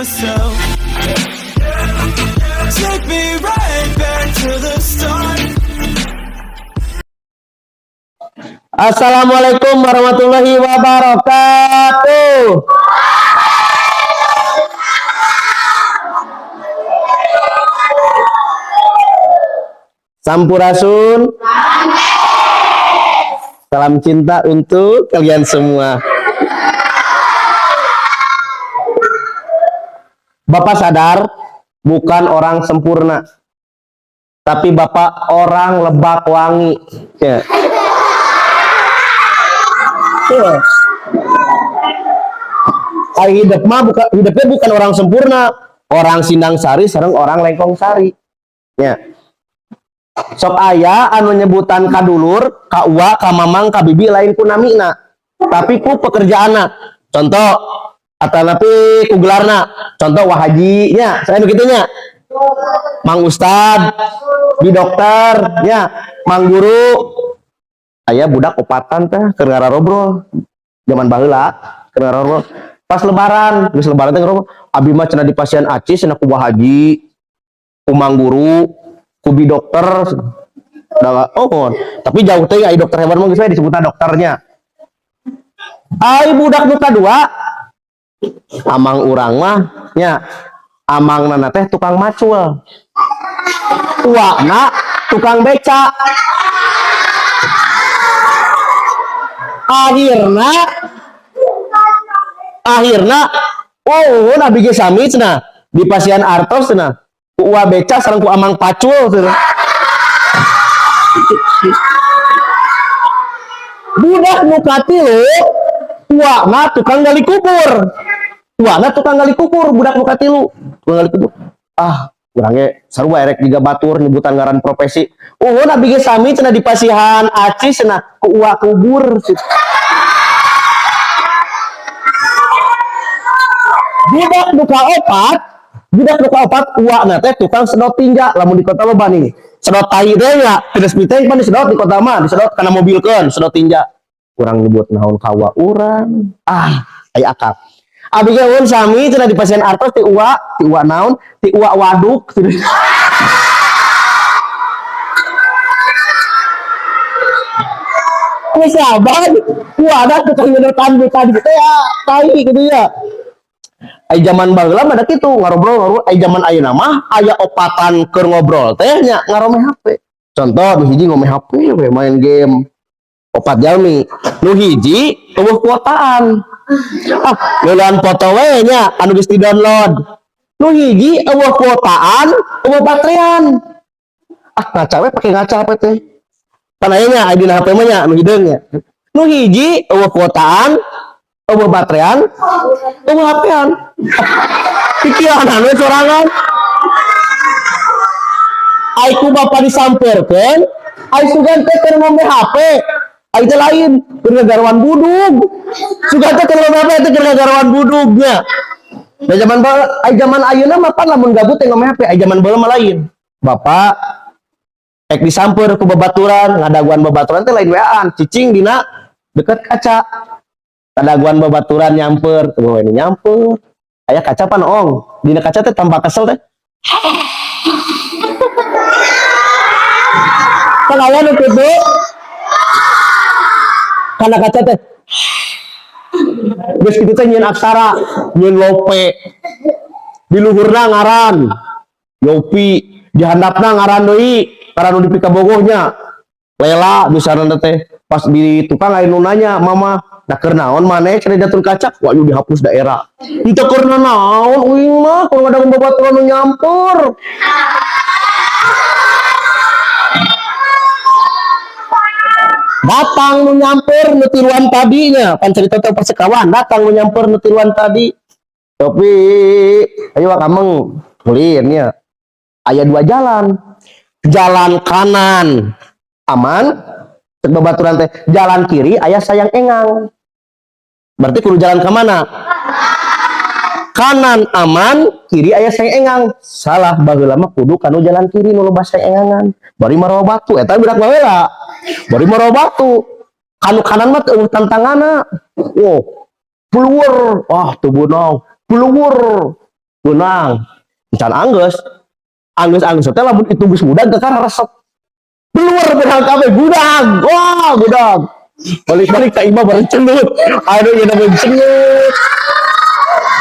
myself. Take me right back to the start. Assalamualaikum warahmatullahi wabarakatuh. Sampurasun. Salam cinta untuk kalian semua. Bapak sadar bukan orang sempurna, tapi Bapak orang Lebak Wangi. Ya. Ya. Ai hidup mah bukan, hidupnya bukan orang sempurna, orang Sindang Sari sareng orang Lengkong Sari. Ya. Sok aya anu nyebutan ka dulur, ka uwa, ka mamang, ka bibi lain ku namina, tapi ku pekerjaanna. Contoh atanapi ku gelarna. Contoh Wa Haji nya, saya begitu nya. Mang Ustad, bi dokter nya, Mang Guru. Aya budak opatan teh keur ngarobrol. Zaman baheula keur ngarobrol. Pas Lebaran, geus Lebaran teh ngobrol, abi mah cenah dipasihan acis cenah ku Wa Haji, ku Mang Guru, ku bi dokter. Dah, oh, tapi jauh teh ai dokter hewan mah geus we disebutna dokternya. Ai budak nu kadua, amang urang mah nya, amang nana teh tukang macul. Uakna tukang beca. Akhirna oh, nabi ge sami cenah dipasihan artos cenah ku ua beca sareng ku amang pacul cenah. Budak nu katilu, uakna tukang gali kubur. Uakna tukang gali kubur, budak nu katilu tukang gali kubur. Ah, urang ge sarua erek jiga batur nyebutan ngaran profesi. Oh, nabi ge sami cenah dipasihan acis cenah ku ua kubur. Budak nu kaopat, budak nu kaopat uakna teh tukang sedot tinja. Lamun di kota loba nih sedot tai teh nya, terus piteng pan disedot di kota mah, disedot kana mobilkeun sedot tinja. Urang nyebut naon ka uwa urang? Ah, aya akal. Abi ge ulun sami cenah dipasihan artos ti uwa, ti uwa naon, ti uwa waduk. Geus sabar, uwana tukang nyedotan bukan gitu ya, tai gitu ya. Ai zaman baheula mah da kitu, ngarobrol ngobrol. Ai zaman ayeuna mah aya opatan keur ngobrol teh nya ngarome HP. Contoh nu hiji ngome HP we main game. Opat jalmi. Nu hiji euweuh kuotaan. Ah, leulean foto we nya anu geus di-download. Nu hiji euweuh kuotaan, euweuh baterean. Ah, ngaca we, pake ngaca HP teh. Pan aya nya aya dina HP mah nya anu hideung nya. Nu hiji euweuh kuotaan, euweuh baterean, euweuh HP-an. Pikiran we sorangan. Ai ku bapa disamperkeun, ai sugan teh keur ngombe HP. Ai teh lain, keur ngagaruan budug. Sugan teh keur ngombe HP teh keur ngagaruan budugnya. Da zaman baheula, ai zaman ayeuna mah pan lamun gabut teh ngombe HP, ai zaman baheula mah lain. Bapak ek disamper ku babaturan, ngadaguan babaturan teh lain WA-an, cicing dina deket kaca. Ngadaguan babaturan nyamper, tuh ini nyamper. Aya kaca pan ong, dina kaca teh tambah kesel teh. Kan aya nu kitu. Kana kaca teh. Geus kitu teh nyieun aksara, nyieun lope. Di luhurna ngaran Yopi, di handapna ngaran deui, ngaran nu dipikabogohnya. Lela misalna teh pas di tukang aya nu nanya, "Mama, da keur naon maneh cenah datun kaca?" "Wah, ieu dihapus daerah." Henteu keur naon uing mah keur ngadaguan babaturan nu nyampur. Datang nu nyamper nu tiluan tadinya, pan cerita teh persekawan, datang nu nyamper nu tiluan tadi. Tapi ayo kameng ulin ya. Aya dua jalan. Jalan kanan aman, cek babaturan teh, jalan kiri aya sayang engang. Berarti kudu jalan ke mana? Kanan aman, kiri aya sayang engang. Salah, baheula mah kudu kanu jalan kiri nu loba sayang engangan. Bari marawa batu, eta budak baheula. Bari marawa batu. Kanu kanan mah teu tantanganna. Wow, peluar, ah teu beunang, peluar. Beunang. Can anggeus. Anggeus-anggeus teh lamun itu geus budak geus resep. Keluar beunang kabeh budak. Wah, budak. Balik-balik ka imah bareng cenut. Aya nu nyeuna cenut.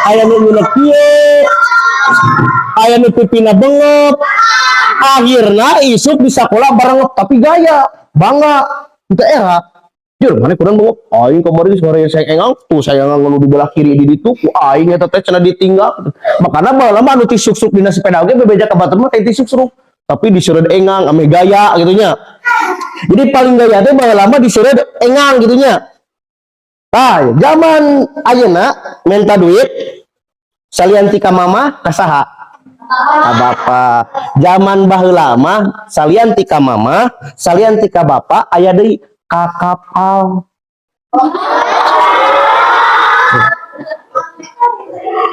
Aya nu nyeuna kieu. Aya nu pipina bengep. Akhirna isuk di sekolah bareng, tapi gaya bangga itu era. Jur, mana kurang bengep? Aing kamari geus saya engang tuh, saya nu di belah kiri di ditu ku aing eta teh cenah ditinggal. Makana baheula mah anu ti suk-suk dina sepeda oge bebeja ka batur mah ti suk-suk. Tapi disuruh engang ame gaya gitu nya. Jadi paling gaya teh baheula mah disuruh engang gitu nya. Tah, zaman ayeuna minta duit salian ti ka mama ka saha? Ka bapak. Zaman baheula mah salian ti ka mama, salian ti ka bapak, aya deui ka kapal.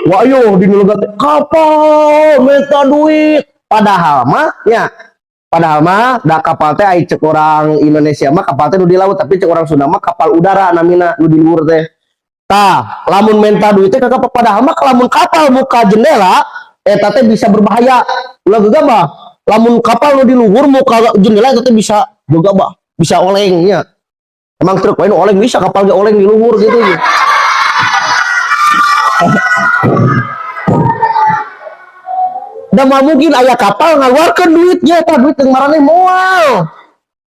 Wah, ayo di teh kapal minta duit. Padahal mah ya, padahal mah da kapal teh ai cek orang Indonesia mah kapal teh nu di laut, tapi cek orang Sunda mah kapal udara namina nu di luhur teh. Tah, lamun minta duit teh ka kapal, padahal mah lamun kapal buka jendela eta teh bisa berbahaya. Ulah gegabah. Lamun kapal nu di luhur muka jendela eta teh bisa gegabah, bisa oleng nya. Emang truk wae nu oleng bisa, kapal ge oleng di luhur gitu. Da moal mungkin aya kapal ngaluarkeun duitnya eta duit yang maraneh moal.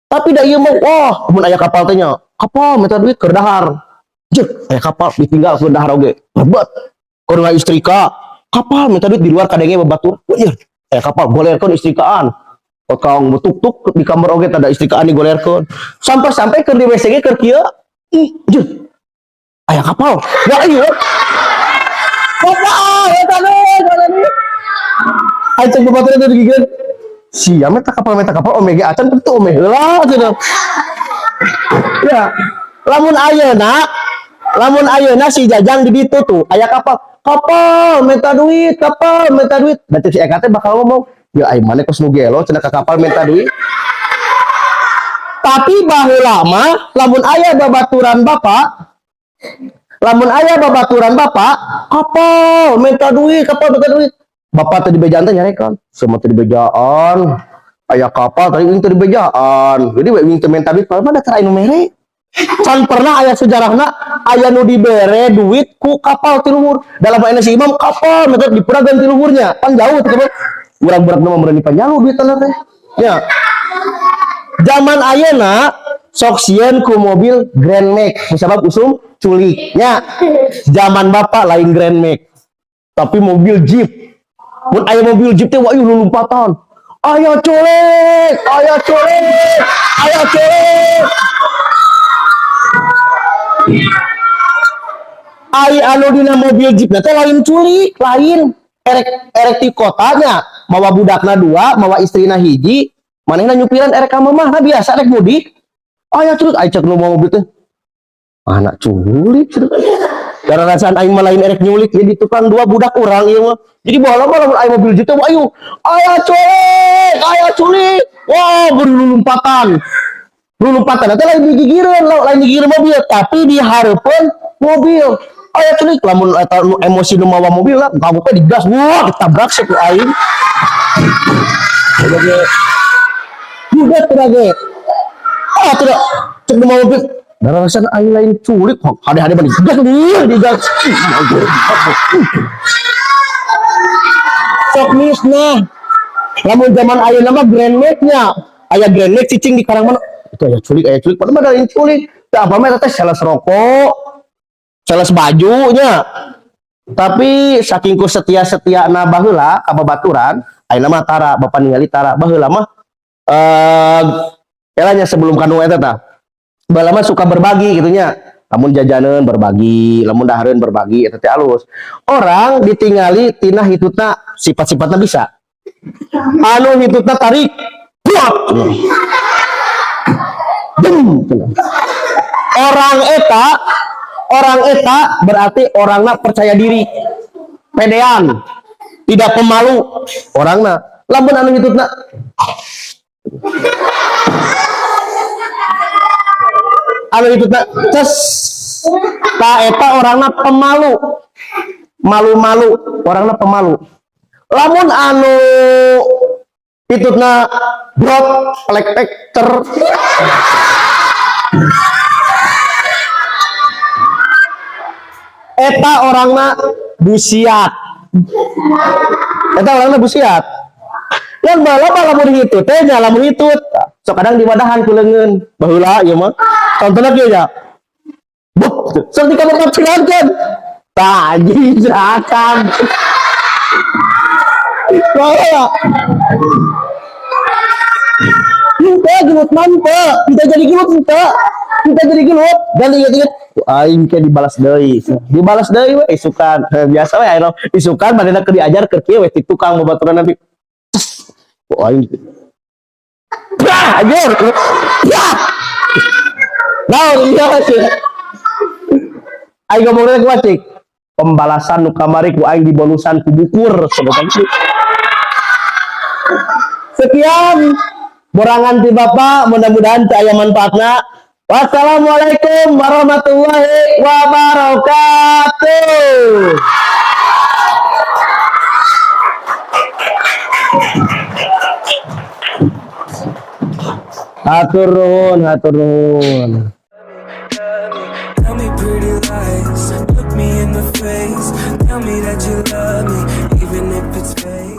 Tapi da ieu mah wah, mun aya kapal teh nya, kapal minta duit keur dahar. Jeh, aya kapal ditinggal keur dahar oge. Hebat. Keur istrika, kapal minta duit di luar kadenge babatur. Wah, iya, aya kapal golerkeun istrikaan. Kau tuk-tuk di kamar oge tada istrikaan digolerkeun. Sampai-sampai keur di WC ge keur kieu, ih, jeh. Aya kapal. Wah, iya. Bapak, eta deui, eta deui. Ayo cek babatur itu digigit. Sia meta kapal ome ge acan tentu ome heula cenah. Ya, lamun ayeuna si Jajang di ditu tuh aya kapal, kapal minta duit, kapal minta duit. Berarti si Eka teh bakal ngomong, "Ya aing maneh kos nu gelo cenah ka kapal minta duit." Tapi baheula mah lamun aya babaturan bapak, lamun aya babaturan bapak, kapal minta duit, kapal minta duit. Bapak tadi bejaan teh nyarekan, semua tadi bejaan, aya kapal tadi ini tadi bejaan. Jadi we teu minta duit, padahal mah da tara anu mere. Can pernah aya sejarahna aya nu dibere duit ku kapal ti luhur. Dalam aya si imam kapal minta dipuragan ti luhurnya. Pan jauh teh kapal. Urang berat mah meureun dipanjalu duit teh. Ya. Zaman ayeuna sok sieun ku mobil Grand Max kusabab usum culik nya. Zaman bapak lain Grand Max, tapi mobil Jeep. Mun aya mobil Jeep teh wah ieu lulumpatan. Aya culik, aya culik, aya culik. Ai anu dina mobil Jeep teh lain culik, lain erek erek ti kotanya, mawa budakna dua, mawa istrina hiji, manehna nyupiran erek ka mamahna biasa erek mudik. Aya culik, ai cek nu mawa mobil teh. Anak culik cenah. Karena rasaan aing mah lain erek nyulik jadi tukang dua budak urang ieu mah. Jadi baheula mah lamun aya mobil Jeep teh ayo aya culik, aya culik. Wah, berlumpatan. Lumpatan teh lain digigireun, lain digigireun mobil, tapi di hareupeun mobil. Aya culik, lamun eta nu emosi nu mawa mobil lah, kamu teh digas, wah ditabrak sih ku aing. Udah tidak ge. Ah, tidak. Cek nu mawa mobil. Darah rasana aing lain culik, hade-hade mah digas, digas. Sok misna. Lamun zaman ayeuna mah Grand Max-nya. Aya Grand Max cicing di karang mana? Itu aya culik, padahal mah lain culik. Teu apa mah eta teh sales rokok, sales bajunya. Tapi saking ku setia-setiana baheula ka babaturan, ayeuna mah tara, bapak ningali tara. Baheula mah elanya sebelum kanu eta tah. Baheula mah suka berbagi gitu nya. Lamun jajaneun berbagi, lamun dahareun berbagi eta teh alus. Orang ditingali tina hitutna, sifat-sifatna bisa. Anu hitutna tarik, buat. Dem. Orang eta berarti orangna percaya diri, pedean, tidak pemalu orangna. Lamun anu hitutna anu hitutna ces, ta eta orangna pemalu, malu-malu. Orangna pemalu. Lamun anu hitutna brot plek cer, eta orangna busiat. Eta orangna busiat. Yang bala lamun hitut teh nya, lamun hitut sok kadang diwadahan ku leungeun. Baheula ieu mah contohna kieu nya. Buk, sok di kamar kan tah, anjing serakam. Baheula. Kita gelut mantep, kita jadi gelut ente. Kita jadi gelut dan inget-inget aing ke dibalas deui. Dibalas deui we isukan. Biasa we aya isukan manehna keur diajar keur kieu we ti tukang babaturan nanti. Oh, aing. Bah, anjir. Bah. Naon iya sih. Aing ngomongna kumaha, cik? Pembalasan nu kamari ku aing dibonusan ku bukur sebetulnya. Sekian borangan ti Bapak, mudah-mudahan teu aya manfaatna. Wassalamualaikum warahmatullahi wabarakatuh. Hatur nuhun, hatur nuhun. Tell me pretty lies, look me in the face. Tell me that you love me, even if it's fake.